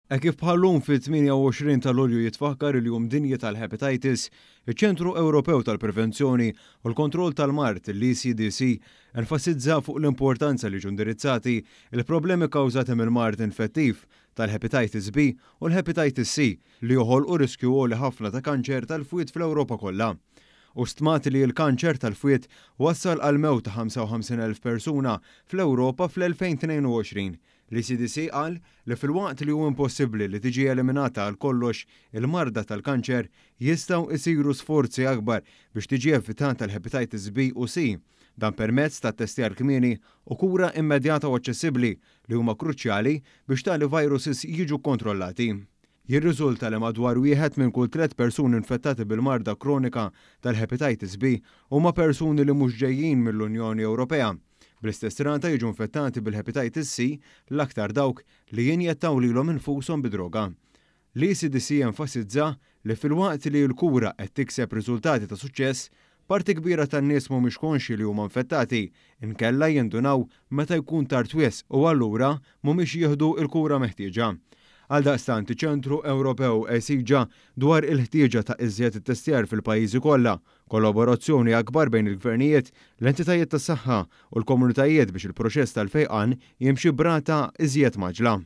Hekk kif bħal-lum fit-28 ta' Lulju jitfakkar il-Jum Dinji tal-Hepatitis, iċ-Ċentru Ewropew tal-Prevenzjoni u l-Kontroll tal-Mard, l-ECDC, enfasizza fuq l-importanza li jiġu indirizzati l-problemi kkawżati mill-mard infettiv tal-Hepatitis B u l-Hepatitis C li joħolqu riskju għoli ħafna ta' kanċer tal-fwied fl-Ewropa kollha. Hu stmat li l-kanċer tal-fwied wassal għall-mewt ta' 55,000 persuna fl-Ewropa fl-2022. L-ECDC qal li filwaqt li hu impossibbli li tiġi eliminata għal kollox il-marda tal-kanċer, jistgħu jsiru sforzi akbar biex tiġi evitata l-Hepatitis B u C, dan permezz ta' ttestjar kmieni u kura immedjata u aċċessibbli li huma kruċjali biex tali viruses jiġu kkontrollati. Jirriżulta li madwar wieħed minn kull tlett persuni infettati bil-marda kronika tal-Hepatitis B huma persuni li mhux ġejjin mill-Unjoni Ewropea. Bl-istess rata jiġu infettati bil-Hepatitis C l-aktar dawk li jinjettaw lilhom infushom bid-droga. L-ECDC enfasizza li filwaqt li l-kura qed tikseb riżultati ta' suċċess, parti kbira tan-nies mhumiex konxji li huma infettati, inkella jindunaw meta jkun tard wisq u allura mhumiex jieħdu l-kura meħtieġa. Għaldaqstant, iċ-Ċentru Ewropew esiġa dwar il-ħtieġa ta' iżjed ittestjar fil-pajjiżi kollha, kollaborazzjoni akbar bejn il-gvernijiet, l-entitajiet tas-saħħa u l-komunitajiet biex il-proċess tal-fejqan jimxi b'rata iżjed mgħaġġla.